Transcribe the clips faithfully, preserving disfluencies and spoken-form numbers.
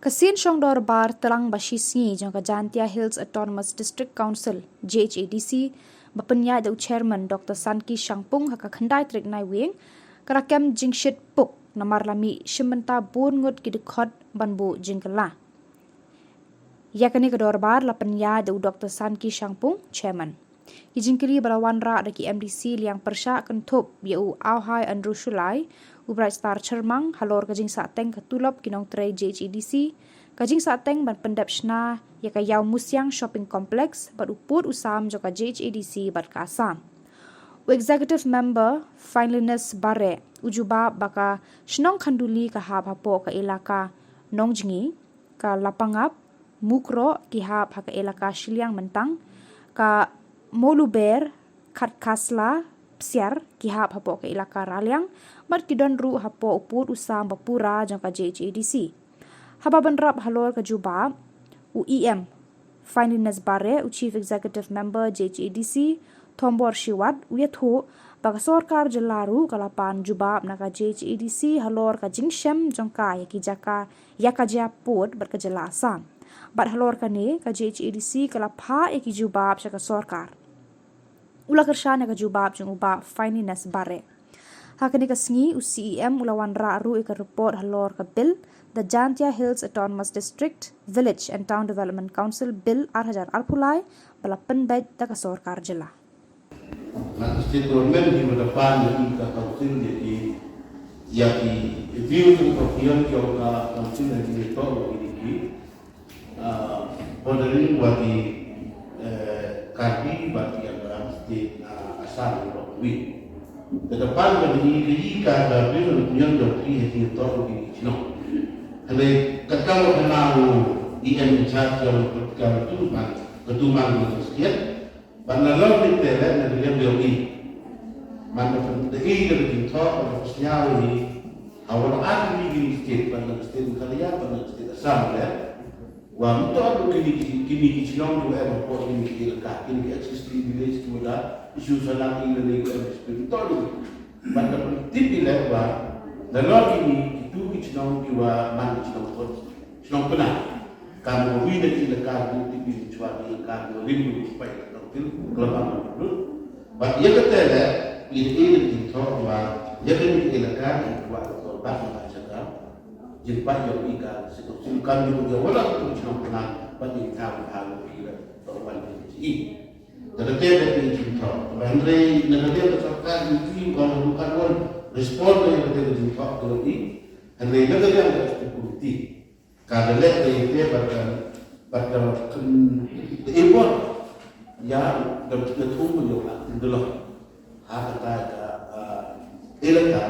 Ka sien shong dorbar tlang ba shi sngi jong ka Jaintia Hills Autonomous District Council, J H A D C, ba pynïaid da u chairman Doctor Sanki Shangpung ha ka khyndai tarik Naiwieng, ka la kem jingshit puk namar la mih shimbynta bun ngut ki dkhot ban buh jingkylla. Ïa kane ka dorbar la pynïaid da u Doctor Sanki Shangpung, chairman. Ki jingkylli ba la wanrah da ki M D C liang pyrshah kynthup ïa u Auhai Andrew Shullai, u Brightstar Chyrmang, halor ka jingsahteng ka tulop ki nongtrei J H A D C, ka jingsahteng ban pyndep shna ïa ka Ïawmusiang Shopping Complex bad u pud u sam jong ka J H A D C bad ka Assam. U Executive Member Finelyness Bareh u jubab ba ka shnong Khanduli ka hap hapoh ka elaka Nongjngi, ka Lapangap, Mukroh ki hap ha ka elaka Shilliang Myntang, ka Moluber, Khatkhasla, Psiar ki hap hapoh ka elaka Raliang, bad ki don ruh hapoh u pud u sam ba pura jong ka J H A D C. Haba bynrap halor ka jubab, u E M Finelyness Bareh, u Chief Executive Member J H A D C, Thombor Shiwat, u ïathuh ba ka sorkar jylla ruh ka la pan jubab na ka J H A D C halor ka jingshem jong ka ïa ki jaka ïa ka jia pud bad ka jylla Assam. Bad halor kane ka J H A D C ka la phah ïa ki jubab sha ka sorkar. U la kyrshan ïa ka jubab jong u Bah Finelyness Bareh. Ha kane ka sngi u C E M u la wanrah ruh ïa ka report halor ka bill The Jaintia Hills Autonomous District, Village and Town Development Council Bill ar hajar arphew lai ba la pynbeit da ka sorkar jylla. Na ka state government hi ba da pan ïa ka council ïa ki, ïa ki views and opinion jong ka council ïa ki to ïa ki, ah, bordering wa ki, eh, Karbi wa ki ïa ka state, ah, Assam ïa ka wi. Ka da pan ba ïa ki ka views and opinion jong ki ïa ki to ïa ki chnong. Hynrei ka ka wa ka na u E M in charge jong ka tu man, ka tu man ka state. Ban la long ni te le na liang liang ni. Man da pyn da i da jingthoh da pyn sñiaw ni. Ha wa la ar ni ki state, ban da state Meghalaya, ban da state Assam le. Wa mto du kini ki, kini ki chnong du em ko kini ki elaka, kini ki existing village ki wa da issue sa la ki le ni ko em state mto du. Ban da pyn tip i le wa da long kini ki tu ki chnong ki wa man ki chnong ko, chnong pynah. Kan wa wi na ki elaka du tip i chwa ki elaka du rim du pa i ka til kelabang du. Ba ïa kata le, ïa ka ïa ka jingthoh ba, ïa ka ïa ka ïa ka ïa ka wa ka ba ka ba cha ka. Jingpait ïa ka ïa ka, si ka sim kam ïa ka wa la ka tu shnong ka na, ba ïa ka wa ha ïa ka ïa ka wa ïa ka ïa. Ka kata ïa ka ïa ka jingthoh. Ba hynrei na ka ïa ka sorkar ïa ka ïa ka wa ka wa respond ïa ka ïa ka jingthoh ka ïa. Hynrei na ka ïa ka ïa ka committee. Ka da leh da ite bad ka, bad ka, mm, da ipor. Ïa, da, da thung ban ïoh akting da long. Ha kata ka, ah, elaka,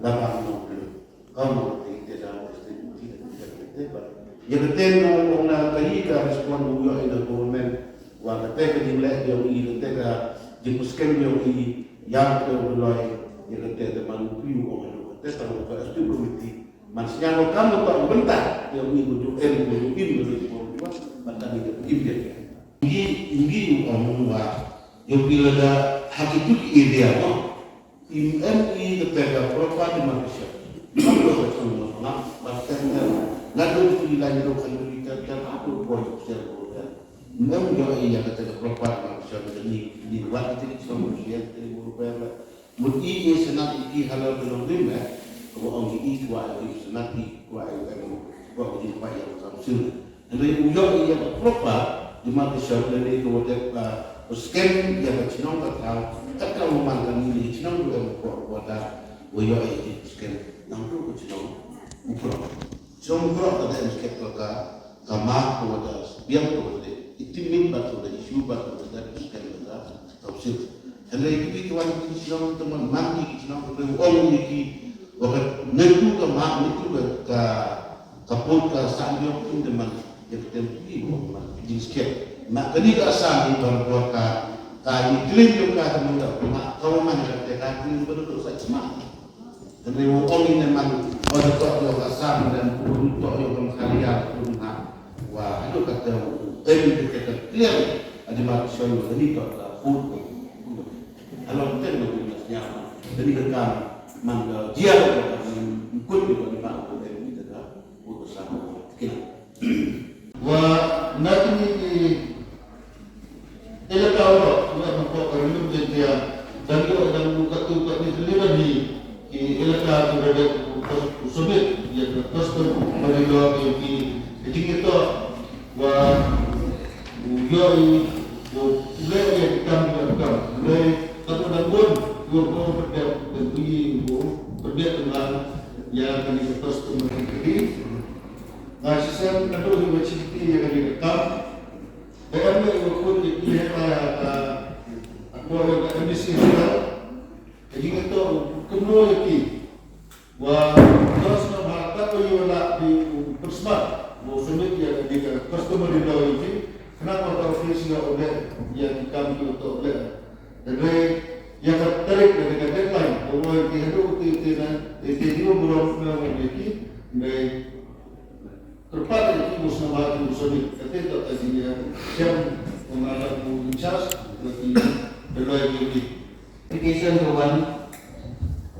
la bang nong pilo. Ka mo da ite da, da ite da ite bad. Ïa kata no ong na ka i ka respond u ïoh ina government. Wa kata ka jingleh ïoh i, kata ka jingpusken ïoh i, ïa kata u loi, ïa kata da man u ong ïoh kata ka, ka stu committee. Man sñiaw kam mo ka bynta, ïa uni ko ju em ko ju im ko ju ko ju, man ka ni ko im dia. Ngi, ngi u ong wa, ïa phi lada ha ki tu ki area mo. Im em i ka te ka proper demarcation. Mo ko ka chung mo nga, ba tem tem. Nga do ki la ni do ka ni ka ka ha ko ko sel ko. Im em ïa i ïa ka te ka proper demarcation ni, ni wa ki te ki song ko sel te ko ko. Mut i i sanat i ki halor ka long rim eh. Ka ba ong i i kwah i sanat i kwah i em kwah i kwah i em council. Hynrei u ïoh i ïa ka proper demarcation lane ka wa dep, ah, u scan ïa ka chnong ka thaw. Kat ka u man ka ni chnong u em kwah kwah da u ïoh i scan. Nang tu ka chnong u proper. Chnong u proper ka da em scan ka ka Ka map ka wa da biang ka wa da itimit bad ka wa da issue bad ka wa da scan bad ka council. Hynrei ki ki wan ki shnong ka man man ki ki shnong ka wa ong ki wa ka neitu ka map neitu ka ka ka put ka sang biang kin da man ya ka tem ki wa man jing scan. Na ka ni ka sang ni ban wa ka ka ni claim ka ka man ka ma ka wa man ka te ka claim ba da sa sma. Hynrei u ong ine man, o da toh ïa ka Assam, ne u toh ïa ka Meghalaya, u ha. Wa, haduh kata u em ïa ka clear, a di mat soi u ni toh ka food. Halor te no ni sñiaw man. Jadi ka kam man ka jia ka man kut ïa ka ni ma u em ïa ka food ka Assam. Kina. submit ïa ka customary law ïa ki, ka jingïathuh ba u ïoh u leh ïa ki kam, ïa ki kam. Lei ka tu da bun u ko pynbiang, pynbiang u pynbiang tang ïa kane ka customary decree. Nga shisien naduh hi ba shisien ïa kane ka kam. Ka em ne u khun ïa ki heta ka, ka ko ïa ka M D C heta. Ka jingïathuh kumno ïa ki. Wa ka sngewbha ka ko ïa la ki u pynsmat. Mo submit ïa ka, ïa ka customary law ïa ki. Khnang ba ka office ïa u leh ïa ki kam ki u to leh. Hynrei ïa ka tarik, ïa ka deadline, ba u ïa ki haduh te te na, te te di u burom na u ïa ki. Hynrei kyrpad ïa ki, u sngewbha ki u submit. Kata ka jingïashem u nga la u in charge, la ki, la ki. Application ka wan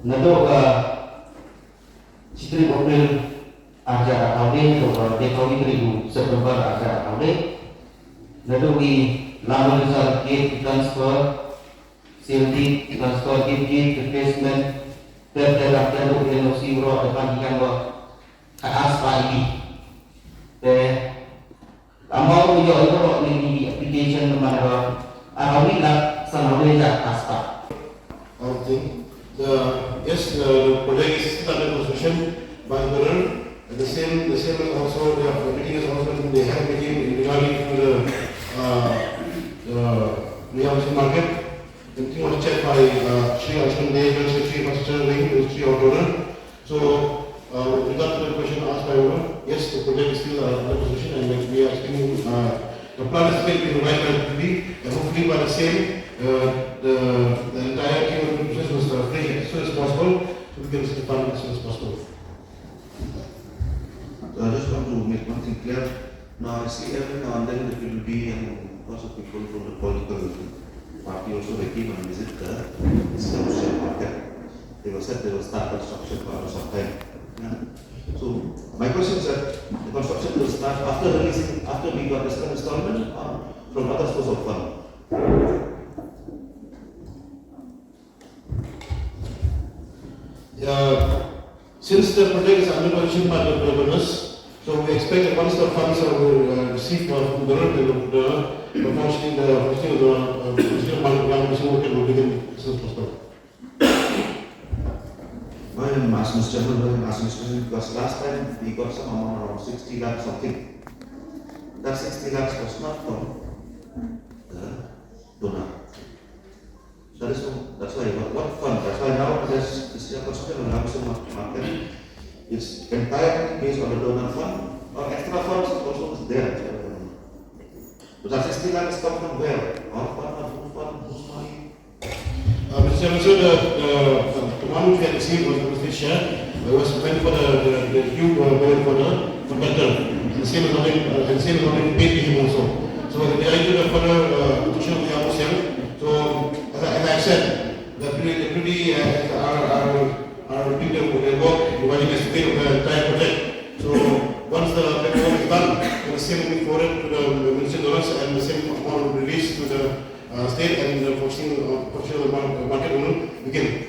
naduh ka shi tarik April arhajar arphew, naduh ka dei arphew tarik u September arhajar arphew. Naduh ki lamar result, gate transfer, sale deed transfer, gate, gate replacement, ter ter, ter ter, N O C, waroh, da pan ki kam ba khatar spah ïa ki. Te amount u ïoh ïa waroh ïa ki application namar ba arphew lak sanphew hajar khatar spah. Okay. The, yes, the project is still under construction by the owner. And the same, the same is also, the meeting is also, they have a meeting in regarding to the, uh, the New Housing Market. Everything was checked by, uh, Shri Ashwin Deo, Shri Pastor Ring, Ministry of Donor. So, uh, with regard to the question asked by Ura, yes, the project is still, uh, under construction and we are expecting, uh, the plan is to be revised by the P D, and hopefully by the same, uh, the, the entire thing will be processed, uh, finished as soon as possible, so we can receive the fund as soon as possible. So I just want to make one thing clear. Now, I see every now and then there will be, um, lots of people from the political party also, they came and visit the, this Housing Market. They were said they will start construction for some time. Yeah. So my question is that the construction will start after releasing, after we got this installment, or from other source of fund? Yeah, since the project is under construction by the governors, so we expect that once the funds are, uh, received, uh, from the government, the, the, the functioning, the functioning of the, uh, functioning of the government will begin as soon as possible. Why I'm asking, Mister Chairman, why I'm asking this question, because last time we got some amount around sixty lakh something. That sixty lakhs was not from the donor. That is no, that's why, what, what fund? That's why now there's this construction and housing mar-, market. It's entirely based on the donor fund, or extra funds also is there. But that sixty lakhs come from where? Our fund, or whose fund, whose money? Uh, Mister Chairman, sir, the, the, the one which we had received was, was this share. It was meant for the, the, the due, uh, bill for the contractor. And the same has not been, uh, and the same has not been paid to him also. So the idea of further, uh, petition of the House here. So as I, as I said, the P D, the P D, uh, are, are, are doing their, their work, dividing as the entire project. So once the paperwork is done, then the same will be forwarded to the Ministry of Finance and the same amount will be released to the, uh, state and the functioning, uh, functioning of the mar-, market will begin.